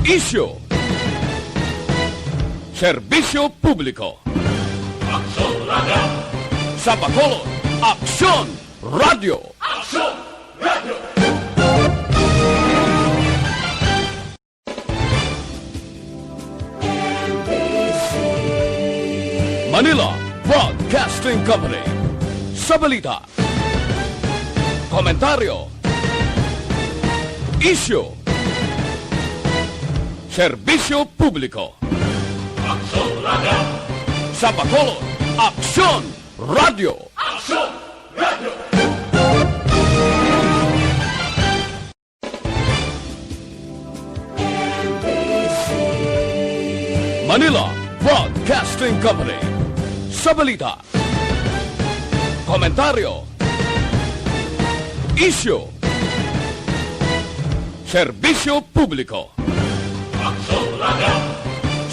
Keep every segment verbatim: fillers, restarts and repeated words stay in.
Isyu. Serbisyo publiko. Aksyon Radio. Sa Bacolod, Aksyon Radio. Aksyon Radio. Manila Broadcasting Company. Sa balita, komentaryo, isyu, serbisyo publiko. Aksyon Radio. Sa Bacolod, Aksyon Radio. Aksyon Radio. Manila Broadcasting Company. Sa balita, komentaryo, isyu, serbisyo publiko. Aksyon Radio.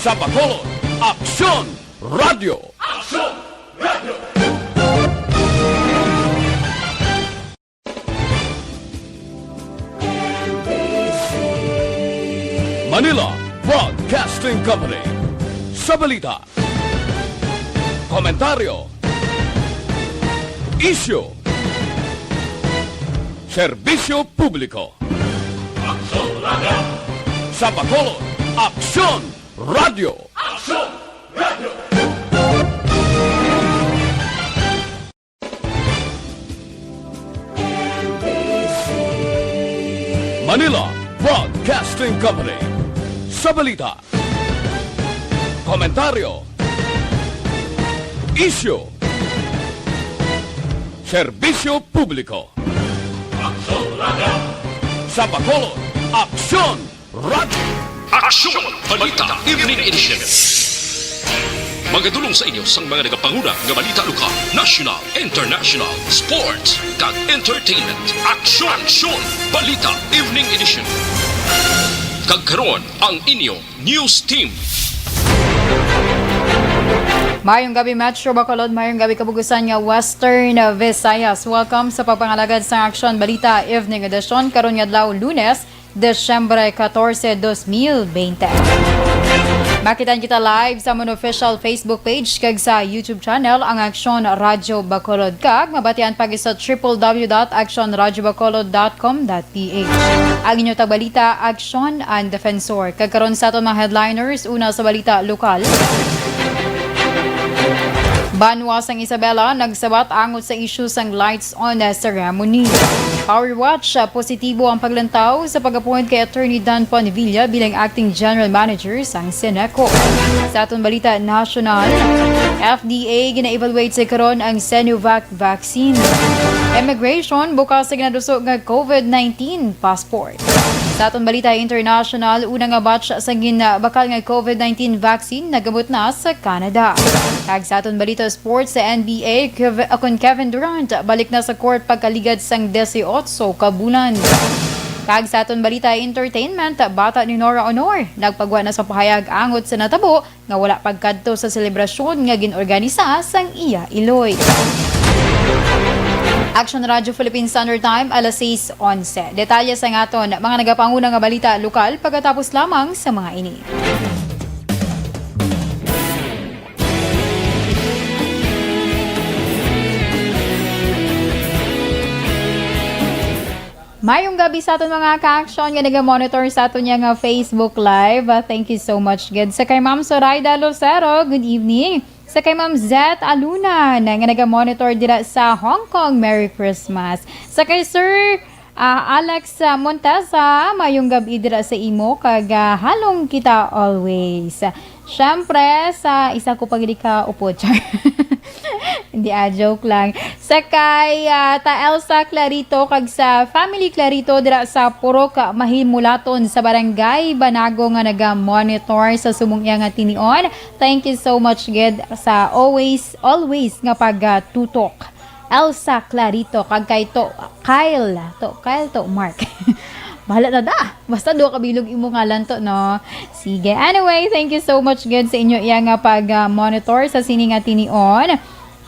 Sa Bacolod, Aksyon Radio. Aksyon Radio. Manila Broadcasting Company. Sa balita, komentaryo, isyu, serbisyo publiko. Aksyon Radio. Sa Bacolod, Aksyon Radio. Aksyon Radio. Manila Broadcasting Company. Sa balita, komentaryo, isyu, serbisyo publiko. Aksyon Radio. Sa Bacolod, Aksyon Radio. Aksyon Balita Evening Edition. Magadulong sa inyo sang mga nagapanguna nga balita lokal, national, international, sports, kag entertainment. Aksyon, Aksyon Balita Evening Edition. Kag karon, ang inyo news team. Mayong gabi, Metro Bacolod. Mayong gabi, kabugusan nga Western Visayas. Welcome sa pagpangalagad sa Aksyon Balita Evening Edition karon nga adlaw, Lunes, Disyembre katorse, dos mil bente. Makitaan kita live sa amon official Facebook page kag sa YouTube channel, ang Aksyon Radyo Bacolod, kag mabatian pa gid sa triple W dot aksyon radyo bacolod dot com dot P H. Ang inyo tagbalita, Aksyon and Defensor. Kag karon sa aton mga headliners, una sa balita lokal. Banwa sang Isabela nagsabat angot sa isyu sang lights on ceremony. Power Watch, ah, positibo ang paglantaw sa pag-appoint kay Attorney Dan Ponevilla bilang acting general manager sang Seneco. Sa aton balita nasyonal, F D A gina-evaluate sa karon ang Sinovac vaccine. Immigration, bukas sa ginaduso nga COVID nineteen passport. Sa aton balita international, una nga batch sa ginbakal nga COVID nineteen vaccine nagabot na sa Canada. Kag sa aton balita sports, sa N B A, Kev-, akon Kevin Durant balik na sa court pagkaligad sang disiotso ka bulan. Kag sa aton balita entertainment, bata ni Nora Honor nagpagwa na sa pahayag angot sa natabo nga wala pagkadto sa selebrasyon nga gin-organisa sang iya iloy. Action Radio Philippine Standard Time, alas sais onse. Detalye sa ngaton mga nagapanguna nga balita lokal pagkatapos lamang sa mga ini. Mayong gabi sa aton mga ka-action nga naga-monitor sa aton nga Facebook Live. Ah, thank you so much gid. Sa kay Ma'am Sorayda Lucero, good evening. Sa kay Ma'am Zet Aluna na nga naga-monitor dira sa Hong Kong, Merry Christmas. Sa kay Sir, ah, Alex, ah, Montesa, mayong gabi dira sa imo kag, ah, halong kita always. Siyempre, sa isa ko pa gid ka upod, char. Hindi, ah, joke lang. Sa kay, ah, ta Elsa Clarito kag sa family Clarito dira sa Purok Mahimulaton sa Barangay Banago nga naga-monitor sa subong iya nga tinion. Thank you so much gid sa always, always nga pagtutok. Elsa Clarito kag kay To Kyle. To Kyle, To Mark. Bahala na da. Basta duha ka bilog imo ngalan to, no? Sige. Anyway, thank you so much gid sa inyo iya nga pag, ah, monitor sa sini nga tinion.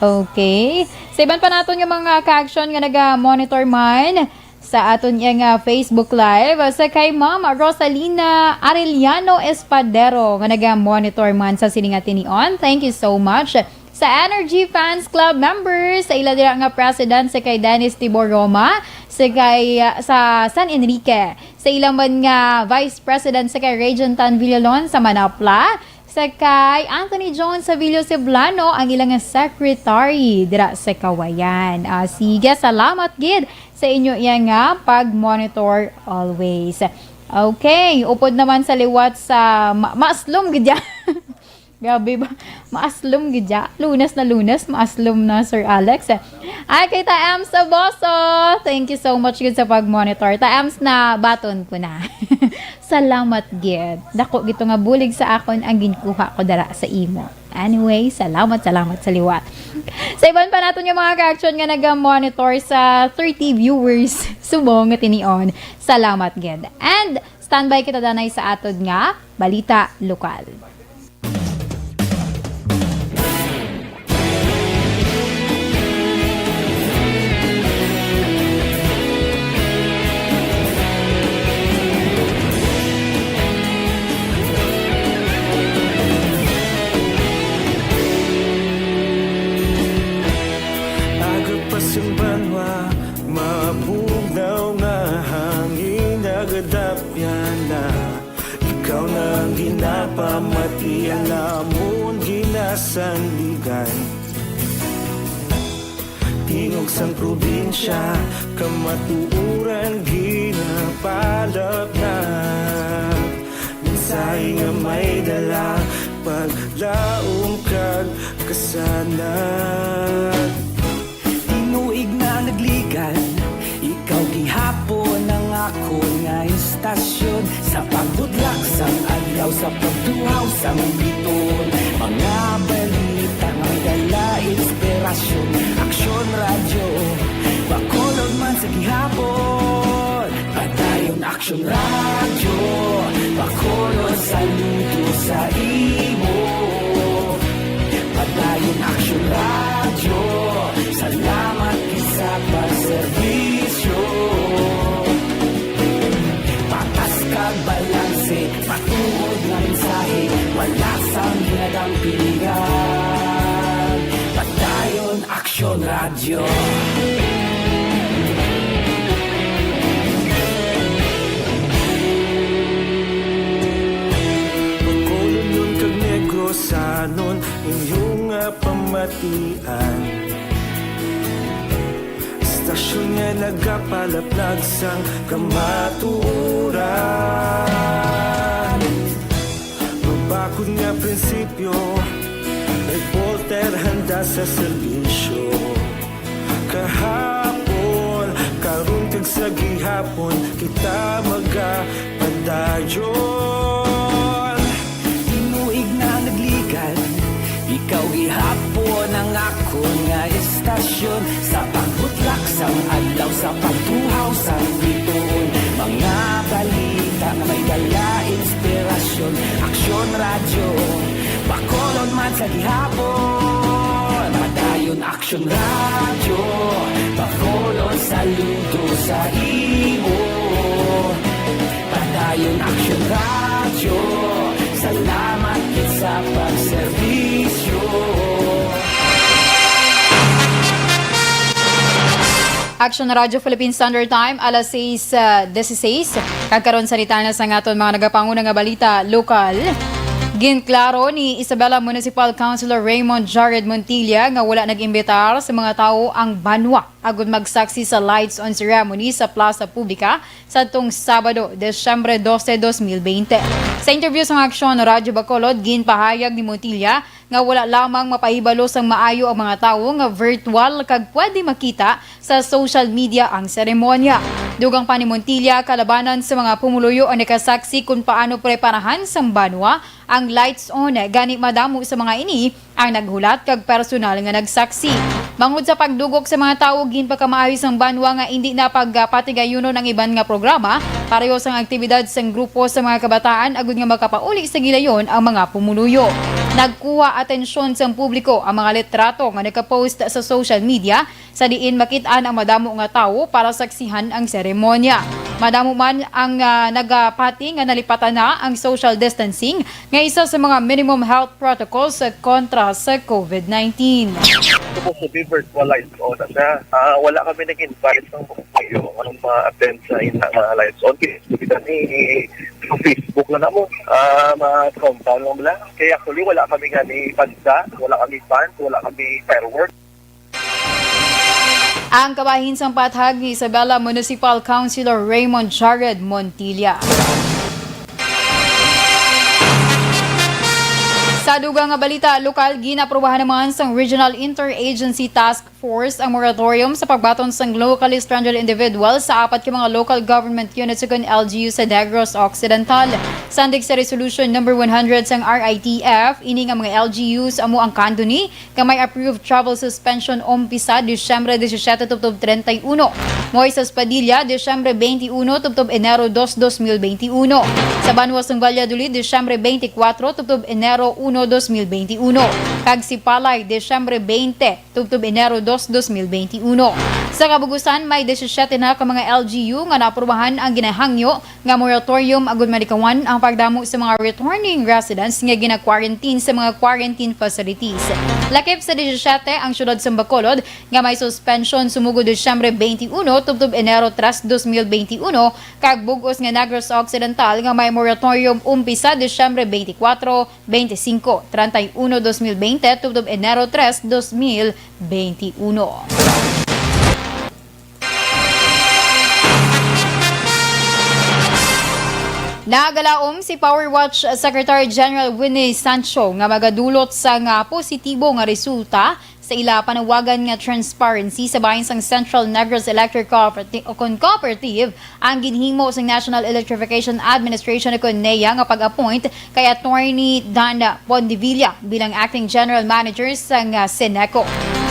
Okay. Sa iban pa naton nga mga ka-action nga naga-monitor man, sa aton iya nga Facebook Live, sa kay Ma'am Rosalina Arellano Espadero nga naga-monitor man sa sini nga tinion. Thank you so much. Sa Energy Fans Club members, sa ila dira nga president sa kay Dennis Tibor Roma, sa kay, ah, sa San Enrique, sa ila man nga vice president sa kay Regentan Villalon sa Manapla, sa kay Anthony John Savillo Ceblano ang ilang secretary dira sa Kawayan. Ah, sige, salamat gid sa inyo iya nga pag-monitor always. Okay, upod naman sa liwat sa ma- maaslom gid ya. Grabe ba? Maaslom gid ya. Lunes na Lunes, maaslom na, Sir Alex. Ay, kay Taems Saboso. Thank you so much gid sa pag-monitor. Taems, na baton ko na. Salamat gid. Dako gito nga bulig sa akon ang ginkuha ko dara sa imo. Anyway, salamat, salamat sa liwat. Sa iban pa naton nga mga ka-action nga naga-monitor sa thirty viewers subong nga tinion, salamat gid. And standby kita danay sa atod nga balita lokal. Aga pa sing banwa, mabugnaw nga hangin nagadapyan na. Ikaw na ang ginapamati, ang amon ginasandigan. Tingog sang probinsya, kamatuoran ginapalapnag. Mensahe nga may dala, paglaom kag kasanag. Tinuig na nagligan, ikaw gihapon ang akon nga istasyon. Sa pagbudlak sang adlaw, sa pagtuhaw sang biton, mga balita may dala inspirasyon. Aksyon Radyo, Bacolod man sa gihapon. Padayon Aksyon Radyo, Bacolod, saludo sa imo. Padayon Aksyon Radyo, salamat gid sa pagserbisyo. Patas kag balanse, matuod nga mensahe, wala sang ginadampigan. Padayon Aksyon Radyo. Bacolodnon kag Negrosanon, inyo nga pamatian. Istasyon nga nagapalaplag sang kamatuoran. Mabakod nga prinsipyo, reporter handa sa serbisyo. Kahapon, karon kag sa gihapon, kita magapadayon. Tinuig na nagligan, ikaw gihapon ang akon nga istasyon. Sa pagbutlak sang adlaw, sa pagtuhaw sang bituon, mga balita nga may dala inspirasyon. Aksyon Radyo, Bacolod man sa gihapon. Padayon Aksyon Radyo, Bacolod, saludo sa imo. Padayon Aksyon Radyo, salamat gid sa pagserbisyo. Action Radio Philippine Standard Time, alas sais, ah, dieciséis. Kag karon, sa detalye sa aton mga nagapanguna nga balita lokal. Ginklaro ni Isabela Municipal Councilor Raymond Jared Montilla nga wala nag-imbitar sa mga tawo ang banwa agud magsaksi sa lights on ceremony sa Plaza Publica sadtong Sabado, Disyembre dose, dos mil bente. Sa interview sa Aksyon Radyo Bacolod, ginpahayag ni Montilla nga wala lamang mapahibalo sang maayo ang mga tawo nga virtual kag pwede makita sa social media ang seremonya. Dugang pa ni Montilla, kalabanan sa mga pumuluyo ang nakasaksi kung paano preparahan sang banwa ang lights on, gani madamo sa mga ini ang naghulat kag personal nga nagsaksi. Bangod sa pagdugok sa mga tawo, ginpakamaayo sang banwa nga indi na pagpatigayunon ang iban nga programa, pareho sang aktibidad sang grupo sa mga kabataan agud nga makapauli sa gilayon ang mga pumuluyo. Nagkuha atensyon sang publiko ang mga litrato nga nagka-post sa social media, sa diin makit-an ang madamo nga tawo para saksihan ang seremonya. Madamo man ang, ah, nagapati nga nalipatan na ang social distancing nga isa sa mga minimum health protocols kontra sa COVID nineteen. Supposed to be virtual lights on na siya. Ah, wala kami nag-invite ng kayo ang ma-attend sa ina nga lights on. Kita ni Facebook na namo. Ah, ma-compound lang bala. Kaya actually, wala kami nga ni panda, wala kami fans, wala kami fireworks. Ang kabahin sang pathag ni Isabela Municipal Councilor Raymond Jared Montilla. Sa dugang nga balita, lokal, ginaprobahan naman sang Regional Interagency Task Force ang moratorium sa pagbaton sang locally stranded individuals sa apat ka mga local government units ukon L G U sa Negros Occidental. Sandig sa Resolution Number one hundred sang R I T F, ini nga mga L G Us amo ang Candoni, nga may approved travel suspension umpisa Disyembre disisiete tubtob treinta y uno. Moises Padilla, Disyembre twenty-one tubtob Enero dos, dos mil twenty-uno. Sa banwa sang Valladolid, Disyembre twenty-four tubtob Enero uno, dos mil twenty-uno. Kag Sipalay, Disyembre twenty tubtob Enero dos, dos mil twenty-uno. Sa kabugusan, may disisiete na ka mga L G U nga naaprubahan ang ginahangyo nga moratorium agud malikawan ang pagdamo sa mga returning residents nga gina-quarantine sa mga quarantine facilities. Lakip sa disisiete ang siyudad sa Bacolod nga may suspension sumugod Disyembre twenty-one tubtob Enero tres, dos mil twenty-uno, kag bug-os nga Negros Occidental nga may moratorium umpisa Disyembre twenty-four, twenty-five, treinta y uno, dos mil twenty tubtob Enero tres, dos mil twenty-uno. Nagalaom si Power Watch Secretary General Winnie Sancho nga magadulot sang positibo nga resulta sa ila panawagan nga transparency sa bahin sang Central Negros Electric Cooperative, o kon cooperative, ang ginhimo sang National Electrification Administration o kon NEA nga pag-appoint kay Attorney Dan Pondevilla bilang Acting General Manager sang, ah, CENECO.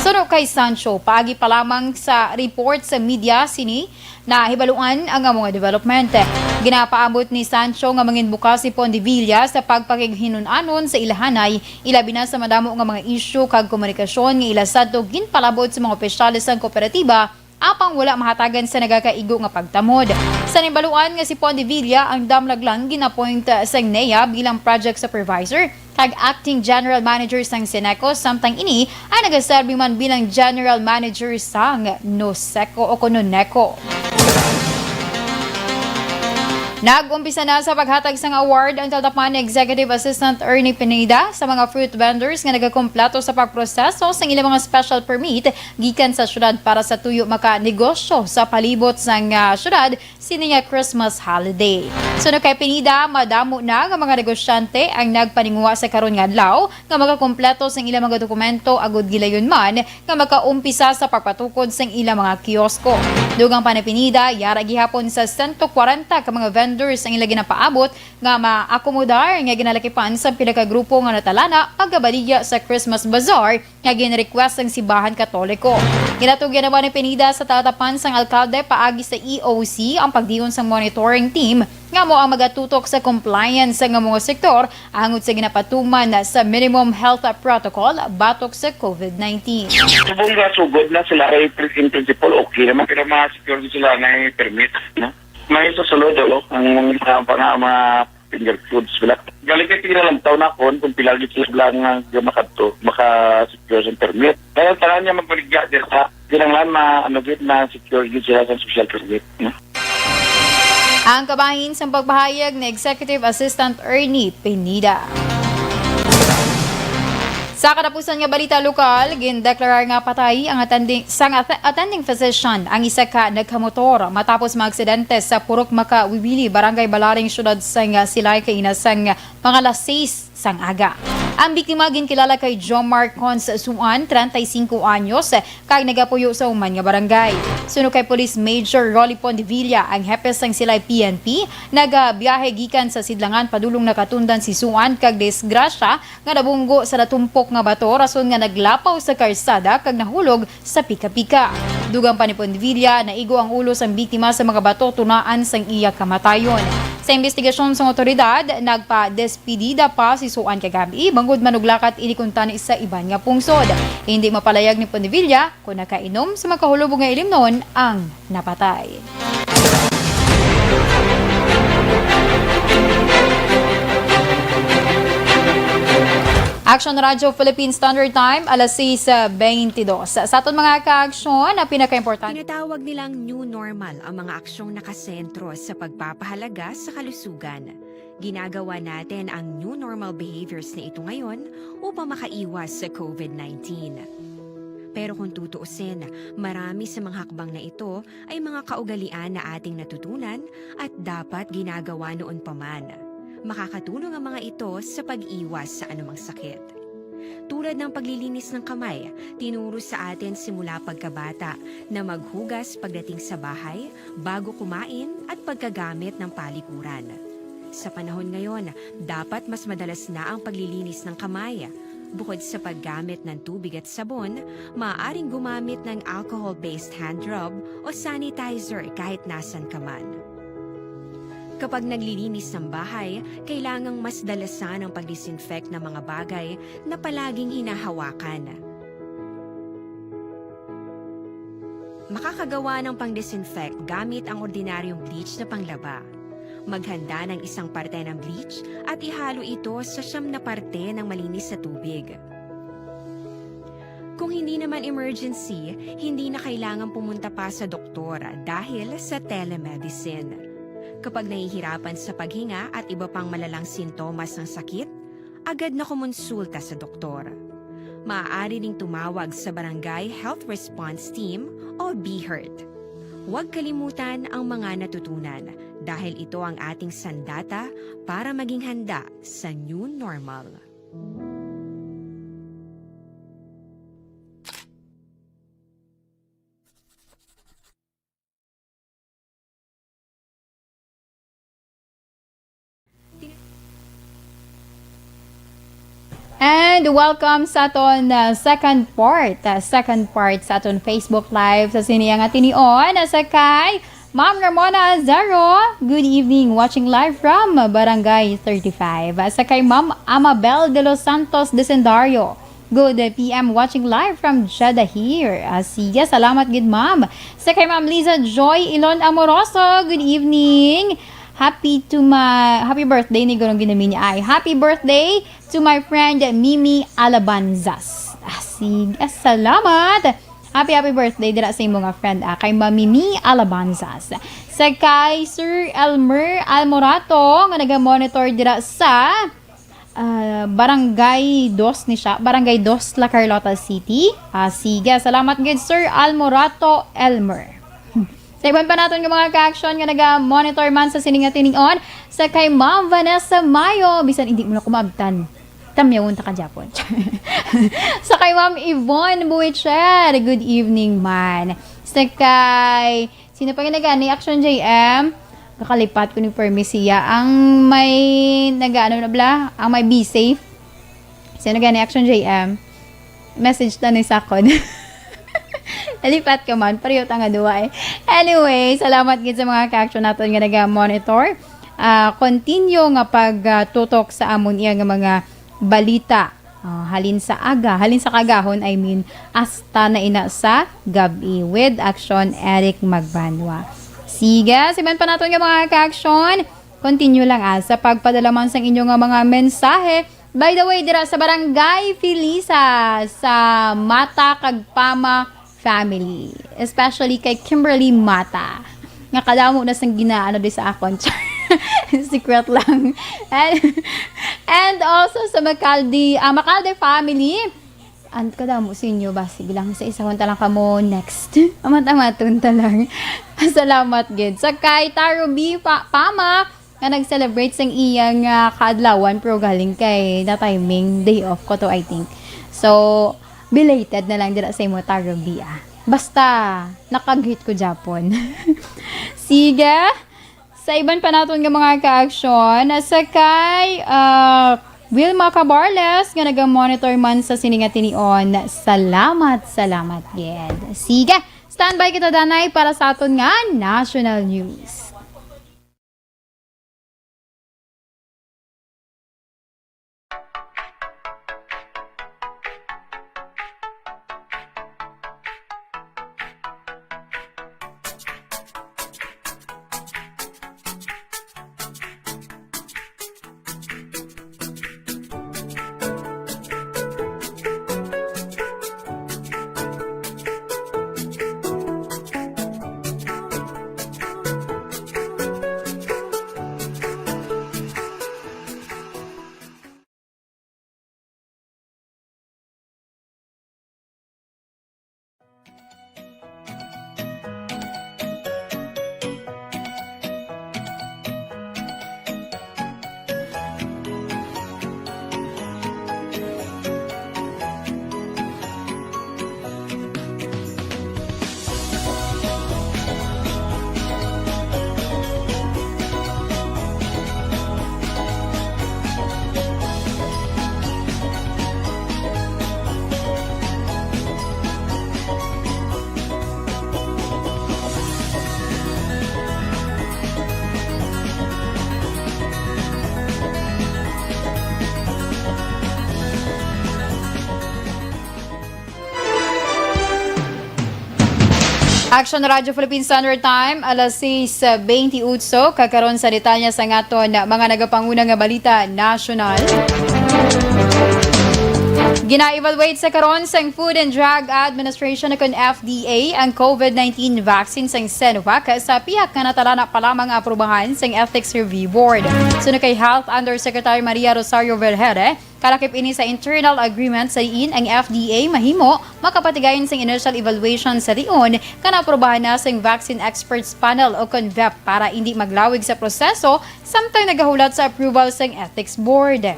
Suno kay Sancho, paagi pa lamang sa report sa media sini nahibaluan ang amo nga development. Ginapaabot ni Sancho nga mangin bukas si Pondevilla sa pagpakighinun-anon sa ilahanay, ilabi na sa madamo nga mga isyu kag komunikasyon nga ila sadto ginpalabot sa mga opisyales sang kooperatiba, apang wala mahatagan sa nagakaigo nga pagtamod. Sa nahibaluan nga si Pondevilla ang damlag lang gin-appoint, ah, sang NEA bilang project supervisor kag acting general manager sang CENECO, samtang ini ang nagaserbi man bilang general manager sang NOSECO o kon NONECO. Nag-umpisa na sa paghatag sang award ang talatapan ni Executive Assistant Ernie Pineda sa mga fruit vendors nga nagakumpleto sa pagproseso sang ilang mga special permit gikan sa syudad para sa tuyo makanegosyo sa palibot sang, ah, syudad sini nga Christmas holiday. Suno kay Pineda, madamo na nga mga negosyante ang nagpaninguha sa karon nga adlaw nga makakumpleto sang ilang mga dokumento agud gilayon man nga makaumpisa sa pagpatukod sang ilang mga kiosko. Dugang pa ni Pineda, yara gihapon sa sento kwarenta ka mga vendors ang ila ginapaabot nga maakomodar nga ginalakipan sa pila ka grupo nga natalana pagkabaligya sa Christmas Bazaar nga gin-request sang Simbahan Katoliko. Ginatugyan naman ni Pineda sa talatapan sang alkalde paagi sa E O C ang pagdiyon sang monitoring team nga amo ang magatutok sa compliance sang mga sektor angod sa ginapatuman sa minimum health protocol batok sa COVID nineteen. Subong nga sugod na sila kay prin-, in principle, okay naman, pero ma-secure gid sila na permit, no? May susunod, oh, ang mga, mga, mga finger foods sila. Galing kay tira lang taon na kon kung pila gid sila lang nga makadto, maka-secure sa permit. Kaya tanan niya magbaligya dira sa kinahanglan ma-, ano gid, ma-secure gid sila sa social permit, no? Ang kabahin sang pagpahayag ni Executive Assistant Ernie Pineda. Sa katapusan nga balita lokal, gindeklarar nga patay ang attending, sang at-, attending physician ang isa ka nagkamotor matapos maaksidente sa Purok Makawiwili, Barangay Balaring, Siyudad sang Silay, kaina sang mga alas sais sang aga. Ang biktima ginkilala kay Jomar Cons Suan, treinta y cinco anyos, kag nagapuyo sa human nga barangay. Suno kay Police Major Rolly Pondevilla, ang hepe sang Silay P N P, nagabiyahe gikan sa sidlangan padulong nakatundan si Suan kag disgrasya nga nabunggo sa natumpok nga bato rason nga naglapaw sa karsada kag nahulog sa pika-pika. Dugang pa ni Ponvilla, naigo ang ulo sang biktima sa mga bato tunaan sang iya kamatayon. Sa imbestigasyon sang awtoridad, nagpadespedida pa si Suan kagab-i bangod manuglakat ini kuntani sa iban nga pungsod. Hindi mapalayag ni Ponvilla kon nakainom sa makahulubog nga ilimnon ang napatay. Action Radyo Philippine Standard Time, alas sais twenty-two. Sa aton mga kaaksyon, ang pinakaimportante. Tinatawag nilang new normal ang mga aksyong nakasentro sa pagpapahalaga sa kalusugan. Ginagawa natin ang new normal behaviors na ito ngayon upang makaiwas sa covid nineteen. Pero kung tutuusin, marami sa mga hakbang na ito ay mga kaugalian na ating natutunan at dapat ginagawa noon pa man. Makakatulong ang mga ito sa pag-iwas sa anumang sakit. Tulad ng paglilinis ng kamay, tinuro sa atin simula pagkabata na maghugas pagdating sa bahay, bago kumain at pagkagamit ng palikuran. Sa panahon ngayon, dapat mas madalas na ang paglilinis ng kamay. Bukod sa paggamit ng tubig at sabon, maaaring gumamit ng alcohol-based hand rub o sanitizer kahit nasan ka man. Kapag naglilinis ng bahay, kailangang mas dalasan ang pag-disinfect ng mga bagay na palaging hinahawakan. Makakagawa ng pang-disinfect gamit ang ordinaryong bleach na panglaba. Maghanda ng isang parte ng bleach at ihalo ito sa siyam na parte ng malinis na tubig. Kung hindi naman emergency, hindi na kailangan pumunta pa sa doktor dahil sa telemedicine. Kapag nahihirapan sa paghinga at iba pang malalang sintomas ng sakit, agad na kumonsulta sa doktor. Maaari ring tumawag sa Barangay Health Response Team o BHERT. Huwag kalimutan ang mga natutunan dahil ito ang ating sandata para maging handa sa new normal. And welcome sa aton, uh, second part, uh, second part sa aton Facebook Live sa sini nga tinion, uh, sa kay Ma'am Ramona Azaro. Good evening, watching live from Barangay thirty-five. Uh, sa kay Ma'am Amabel de los Santos Desendario. Good P M, watching live from Jeddah here. Ah, sige, salamat gid, ma'am. Sa kay Ma'am Liza Joy Ilon Amoroso, good evening. Happy to my, happy birthday ni Gurong Ginamini ay. Happy birthday to my friend Mimi Alabanzas. Ah, sige, salamat. Happy, happy birthday dira sa imo nga friend, ah, kay Ma'am Mimi Alabanzas. Sa kay Sir Elmer Almorato nga naga-monitor dira sa ah, Barangay Dos ni siya, Barangay Dos, La Carlota City. Ah, sige, salamat gid, Sir Almorato Elmer. Sa iban pa naton nga mga ka-action nga naga-monitor man sa sini nga tinion, sa kay Ma'am Vanessa Mayo, bisan hindi mo na kumabtan, tamyawon ta ka gyapon. Sa kay Ma'am Yvonne Buicher, good evening man. Sa kay Sino pa nga nagani? Action J M. Kakalipat ko ni Permi siya. Ang may nagaano na bla? Ang may be safe. Sino gani? Action J M. Message ta ni sakon. Nalipat ka man. Pareho ta nga duwa eh. Anyway, salamat gid sa mga ka-action naton nga naga-monitor. Ah, continue nga pagtutok sa amon iya nga mga balita. Ah, halin sa aga, halin sa kagahon, I mean, hasta na ina sa gab-i with Action Eric Magbanwa. Sige, siman pa naton nga mga ka-action. Continue lang, ah, sa pagpadala man sang inyo nga mga mensahe. By the way, dira sa Barangay Felisa, sa Mata kag Pama family, especially kay Kimberly Mata, nga kadamo na sang ginaano di sa akon. Secret lang. And, and also sa Macalde, ah, Macalde family, and kadamo sa inyo, basi bilang sa isa, hunta lang kamo next. Amat-amaton ta lang. Salamat gid. Sa kay Taro B pa, Pama, nga nag-celebrate sang iyang, ah, kaadlawan, pero galing kay na-timing, day off ko to, I think. So, belated na lang dira sa imo, Taro B, ah. Basta, nakagit ko gyapon. Sige. Sa iban pa naton nga mga ka-action, sa kay, ah, Wilma Cabarles nga naga-monitor man sa sini nga tinion. Salamat, salamat gid. Sige. Standby kita, Danay, para sa aton nga national news. Action Radio Philippine Standard Time, alas sais bentiocho. Kag karon sa detalye sa aton mga nagapanguna nga balita nasyonal. Gina-evaluate sa karon sang Food and Drug Administration o kon F D A ang COVID nineteen vaccine sang Sinovac sa pihak nga natalana pa lamang nga aprubahan sang Ethics Review Board. Suno kay Health Undersecretary Maria Rosario Vergeire, kalakip ini sa internal agreement sa diin ang F D A mahimo makapatigayon sing initial evaluation sa tion nga naaprubahan na sing Vaccine Experts Panel o kon vep para indi maglawig sa proseso samtang nagahulat sa approval sing Ethics Board.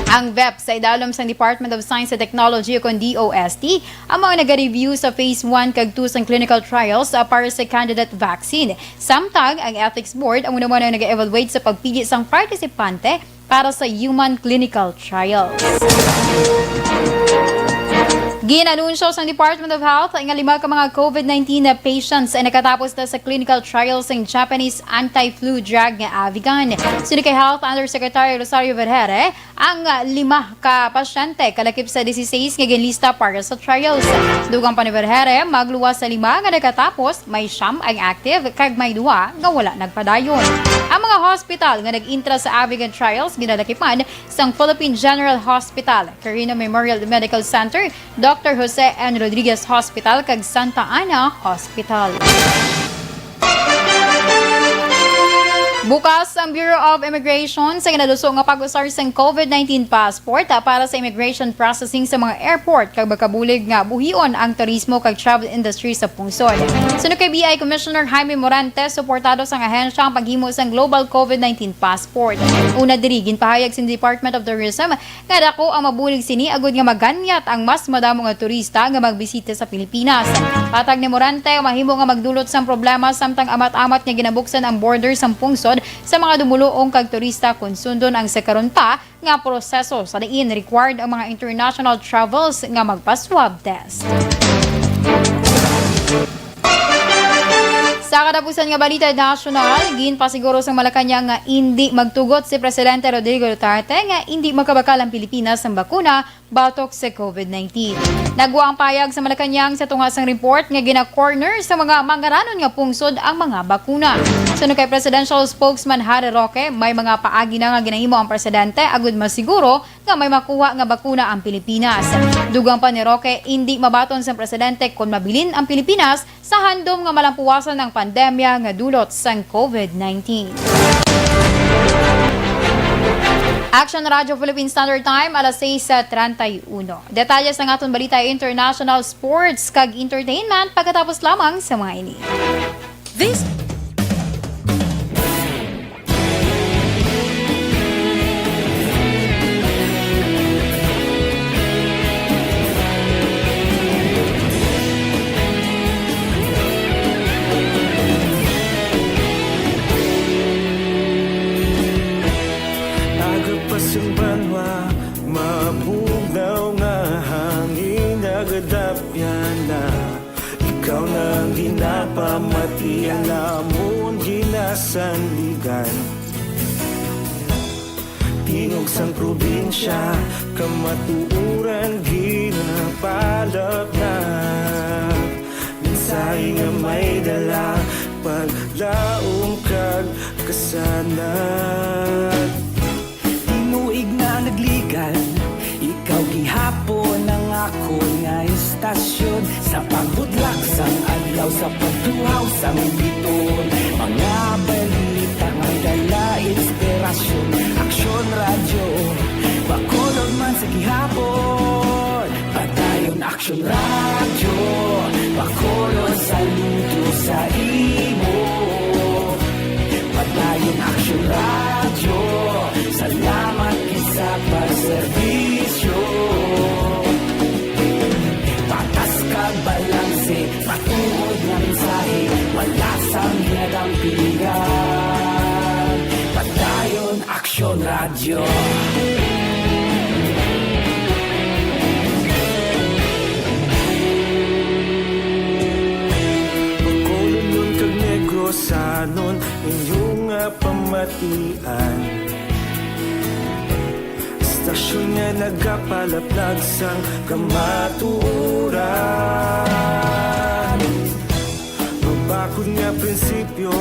Ang vep sa idalom sang Department of Science and Technology o kon D O S T amo ang naga-review sa phase one kag two sang clinical trials, ah, para sa candidate vaccine. Samtang ang Ethics Board amo naman ang naga-evaluate sa pagpili sang partisipante para sa human clinical trials. Gin-anunsyo sang Department of Health nga lima ka mga COVID nineteen na patients ang nakatapos na sa clinical trial sang Japanese anti-flu drug nga Avigan. Suno kay Health Undersecretary Rosario Vergeire, ang lima ka pasyente kalakip sa disisais nga ginlista para sa trials. Dugang pa ni Vergeire, magluwas sa lima nga nakatapos, may siyam ang active kag may duha nga wala nagpadayon. Ang mga hospital nga nag-intra sa Avigan Trials ginalakipan sang Philippine General Hospital, Quirino Memorial Medical Center, Doctor Jose N. Rodriguez Hospital, kag Santa Ana Hospital. Bukas ang Bureau of Immigration sa ginaduso nga pag-usar sang COVID nineteen passport, ah, para sa immigration processing sa mga airport kag magkabulig nga buhion ang turismo kag travel industry sa pungsod. Suno kay B I Commissioner Jaime Morante, suportado sang ahensya ang paghimo sang Global COVID nineteen Passport. Una diri, ginpahayag sin Department of Tourism nga dako ang mabulig sini agud nga maganyat ang mas madamo nga turista nga magbisita sa Pilipinas. Patag ni Morante, mahimo nga magdulot sang problema samtang amat-amat nga ginabuksan ang border sang pungsod sa mga dumuluong kag turista kon sundon ang sa karon pa nga proseso sa diin required ang mga international travels nga magpa-swab test. Sa katapusan nga balita nasyonal, ginpasiguro sang Malacañang nga indi magtugot si Presidente Rodrigo Duterte nga indi makabakal ang Pilipinas sang bakuna batok sa COVID nineteen. Nagwa ang payag sa Malacañang sa tunga sang report nga gina-corner sa mga mangaranon nga pungsod ang mga bakuna. Suno kay Presidential Spokesman Harry Roque, may mga paagi na nga ginahimo ang presidente agud masiguro nga may makuha nga bakuna ang Pilipinas. Dugang pa ni Roque, indi mabaton sang presidente kon mabilin ang Pilipinas sa handom nga malampuwasan ang pandemya nga dulot sang COVID nineteen. Action Radio Philippine Standard Time, alas sais treinta y uno. Detalye sang aton balita, international, sports, kag entertainment pagkatapos lamang sa mga ini. This Aga pa sing banwa, mabugnaw nga hangin, nagadapyan na. Ikaw na Iya namon ginasandigan. Tingog sang probinsya, kamatuoran ginapalapnag. Mensahe nga may dala, paglaom kag kasanag. Tinuig na nagligan, ikaw gihapon ang akon nga istasyon. Sa pagbudlak sang adlaw, sa pagtuhaw sang biton, mga balita may dala inspirasyon. Aksyon Radyo, Bacolod man sa gihapon. Padayon Aksyon Radyo, Bacolod, saludo sa imo. Padayon Aksyon Radyo, salamat gid sa pagserbisyo. Patas kag balanse, matuod nga mensahe, wala sang ginadampigan. Padayon Aksyon Radyo. Bacolodnon kag Negrosanon, inyo nga pamatian. Istasyon nga nagapalaplag sang kamatuoran. Mabakod nga prinsipyo,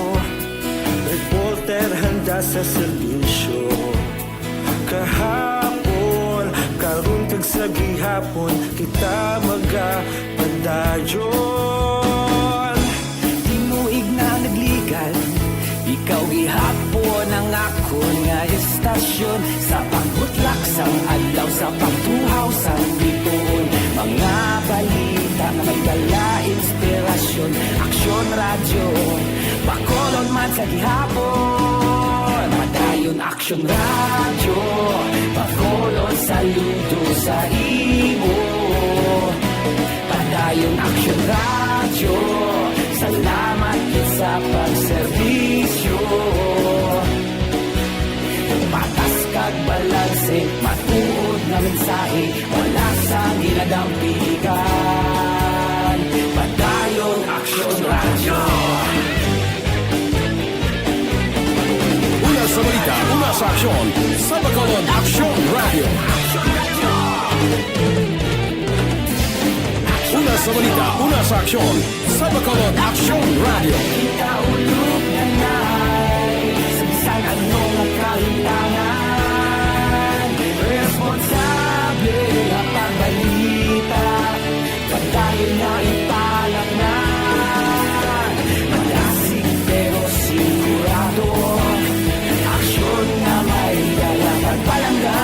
reporter handa sa serbisyo. Kahapon, karon kag sa gihapon, kita magapadayon. Tinuig na nagligan, ikaw gihapon ang akon nga istasyon. Sa pagbutlak sang adlaw, sa pagtuhaw sang bituon, mga balita nga may dala inspirasyon. Aksyon Radyo, Bacolod man sa gihapon. Padayon Aksyon Radyo, Bacolod, saludo sa imo. Padayon Aksyon Radyo, salamat gid sa pagserbisyo. Patas kag balanse, matuod nga mensahe, wala sang ginadampigan. Padayon Aksyon Radyo. Una sa balita, una sa aksyon, sa Bacolod Aksyon Radyo. Una sa balita, una sa aksyon, sa Bacolod Aksyon Radyo. Kita ulog na nai sa bisan ano nga kahitangan. Responsable nga pagbalita, padayon nga ipalatnan. Malasig pero sigurado, aksyon nga may dala pagpalangga.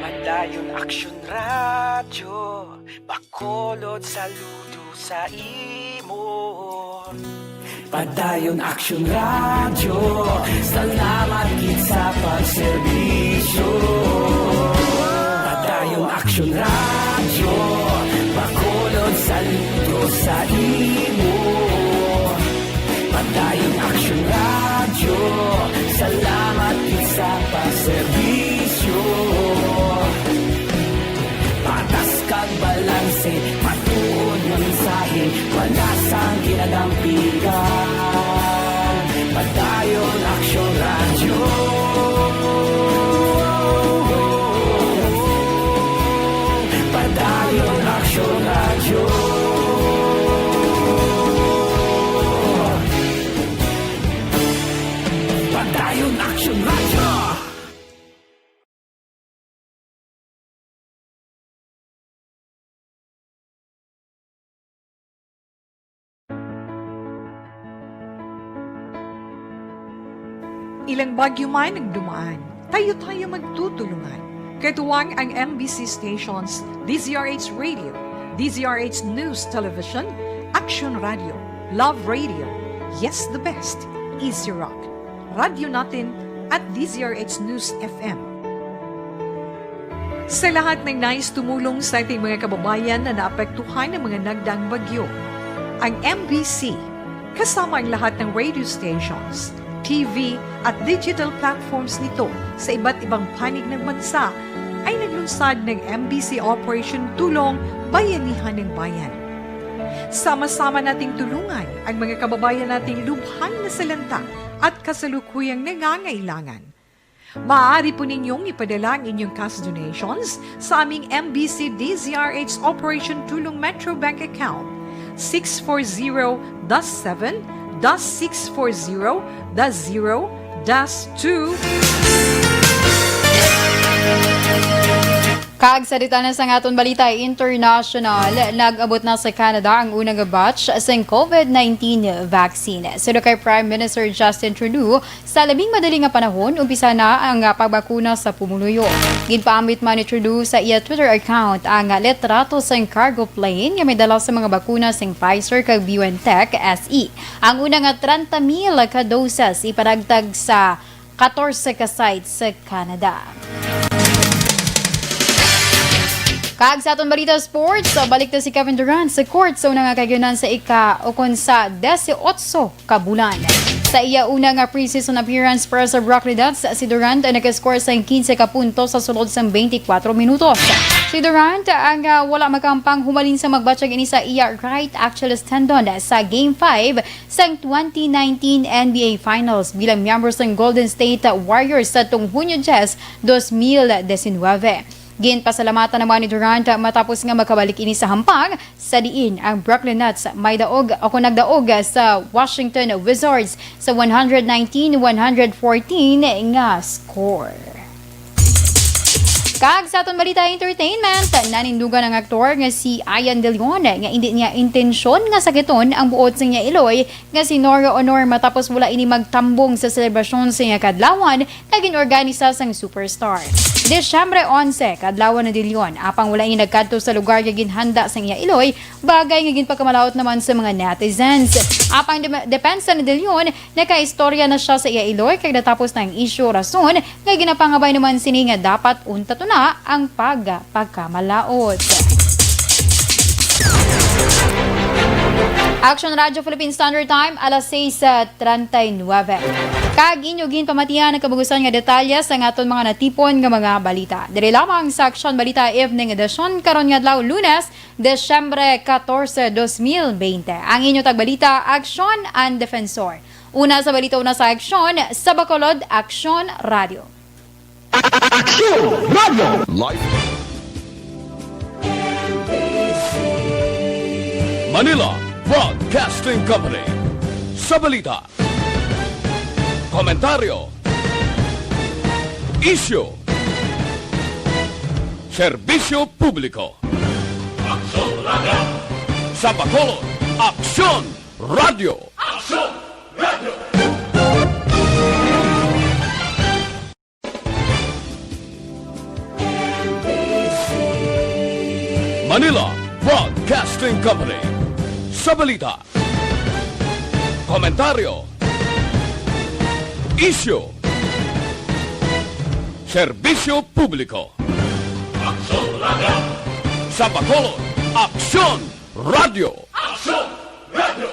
Padayon Aksyon Radyo, Bacolod, saludo sa imo. Padayon Aksyon Radyo, salamat gid sa pagserbisyo. Padayon Aksyon Radyo, Bacolod, saludo sa imo. Padayon Aksyon Radyo, salamat gid sa pagserbisyo. Patas kag balanse, matuod nga mensahe, wala sang ginadampigan. Padayon Aksyon Radyo. Padayon Aksyon Radyo. Padayon Aksyon Radyo. Ilang bagyo man ang dumaan, tayo-tayo magtutulungan. Katuwang ang M B C stations, D Z R H Radio, D Z R H News Television, Action Radio, Love Radio, Yes the Best, Easy Rock, Radyo Natin, at D Z R H News F M. Sa lahat ng nais tumulong sa ating mga kababayan na naapektuhan ng mga nagdaang bagyo, ang M B C, kasama ang lahat ng radio stations, T V at digital platforms nito sa iba't ibang panig ng bansa, ay naglunsad ng M B C Operation Tulong Bayanihan ng Bayan. Sama-sama nating tulungan ang mga kababayan nating lubhang nasalanta at kasalukuyang nangangailangan. Maaari po ninyong ipadala ang inyong cash donations sa aming M B C D Z R H Operation Tulong Metro Bank Account, six four zero dash seven dash six four zero dash zero dash two. Kag sa detalye sang aton balita international, nag-abot na sa Canada ang una nga batch sang COVID nineteen vaccine. Suno kay Prime Minister Justin Trudeau, sa labing madali nga panahon, umpisa na ang, ah, pagbakuna sa pumuluyo. Ginpaambit man ni Trudeau sa iya Twitter account ang, ah, litrato sang cargo plane nga may dala sa mga bakuna sang Pfizer kag BioNTech S E. Ang una nga treinta mil ka doses ipanagtag sa katorse ka sites sa Canada. Kag sa aton balita sports, balik na si Kevin Durant sa court sa una nga kaayunan sa ika, ukon sa disiotso ka bulan. Sa iya una nga preseason appearance para sa Brooklyn Nets, si Durant ang nag-score sang kinse ka punto sa sulod sang twenty-four minutos. Si Durant ang, ah, wala makampang humalin sa magbatyag ini sa iya right Achilles tendon sa Game five sang twenty nineteen N B A Finals bilang miyembro sang Golden State Warriors sadtong Hunyo diyes, dos mil disinwebe. Ginpasalamatan naman ni Durant matapos nga makabalik ini sa hampang, sa diin ang Brooklyn Nets may daog o kung nagdaog sa Washington Wizards sa one hundred nineteen one hundred fourteen nga score. Kag sa aton balita entertainment, nanindugan ang aktor nga si Ian De Leon nga indi niya intensyon nga sakiton ang buot sa iya iloy nga si Nora Honor matapos wala ini magtambong sa selebrasyon sa iya kadlawan nga gin-organisa sang superstar. Disyembre onse, kadlawan ni De Leon, apang wala ini nagkadto sa lugar nga ginhanda sang iya iloy, bagay nga ginpakamalaut naman sa mga netizens. Apang dem-, depensa ni De Leon, nakaistorya na siya sa iya iloy kag natapos na ang isyu, rason nga ginapangabay naman sini nga dapat untat na ang pagpakamalaut. Action Radio Philippine Standard Time, alas sais treinta y nueve. Kag inyo ginpamatian ang kabugusan nga detalye sa aton mga natipon nga mga balita. Diri lamang sa Action Balita Evening Edition karon nga adlaw, Lunes, Disyembre katorse, dos mil bente. Ang inyo tagbalita, Aksyon and Defensor. Una sa balita, una sa aksyon, sa Bacolod, Aksyon Radio. Aksyon Radio. Live. Manila Broadcasting Company. Sa balita, komentaryo, isyu, serbisyo publiko. Aksyon Radio. Sa Bacolod, Aksyon Radio. Aksyon Radio. Manila Broadcasting Company. Sa balita, komentaryo, isyu, serbisyo publiko. Aksyon Radio. Sa Bacolod, Aksyon Radio. Aksyon Radio.